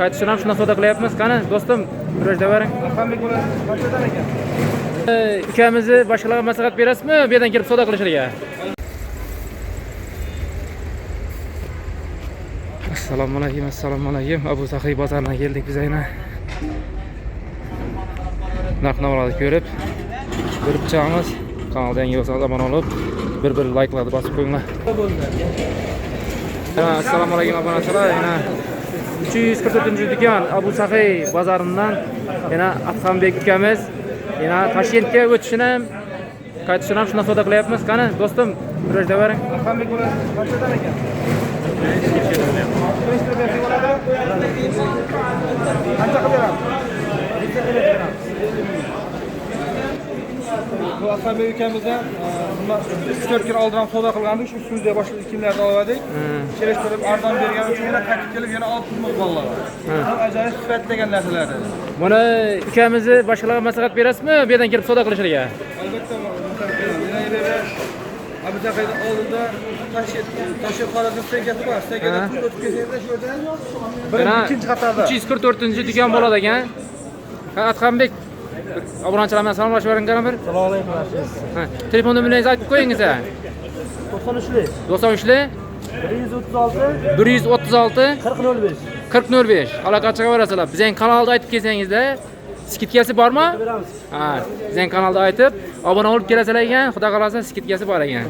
Qaytishini ham shundan savdo qilyapmiz. Qani, do'stim, kurashda bering. Adhambek bo'ladi. Qanchadan ekan? Ukamizni boshqalarga maslahat berasizmi? Bu yerdan kelib savdo qilishlariga. Assalomu alaykum, assalomu alaykum. Abu Saxiy bozoridan keldik biz aynan. Narx-navolarni ko'rib, ko'rib chiqamiz. Kanalda yangi bo'lsangiz obuna bo'lib, bir-bir layklarni bosib qo'yinglar. Assalomu alaykum obunachilar. Yana 344-do'kon Abu Saxiy bozoridan yana Adhambek ukamiz yana Toshkentga o'tishini ham qaytishini ham shundan savdo qilyapmiz. Qani, do'stim, kurashda bering. Adhambek bo'ladi. Qanchadan ekan? 5 lira bersak bo'ladi. Qancha qilib beramiz? Necha qilib beramiz? Bu Adhambek ukamizdan nima 3-4 kun oldin ham savdo qilgandik. Shu ustimizda boshqa kiyimlarni olib edik. Kelishtirib arzon bergani uchun yana qaytib kelib yana olib turibmiz bolalarga. Ham ajoyib sifatli degan narsalarni. Buni ukamizni boshqalarga maslahat berasizmi? Bu yerdan kelib savdo qilishlariga. Albatta maslahat beraman. Yana yerda Abu Sahiyni oldida Toshkent Xorazm stankasi bor. Stankadan tuz o'tib kelsangizda shu yerda birinchi, ikkinchi qatorda. 344-do'kon bo'ladi ekan. Ha, Adhambek obunachilar bilan salomlashib bering qani bir. Assalomu alaykum aziz. Ha, telefon nomeringizni aytib qo'yingiz. 93 93 136 136 4005. 4005. Aloqa chiqaverasizlar. Bizning kanalda aytib kelsangizda skidkasi bormi? Beramiz. Ha, bizning kanalda aytib obuna bo'lib kelasizlar ekan, xudo xolasa skidkasi bor ekan.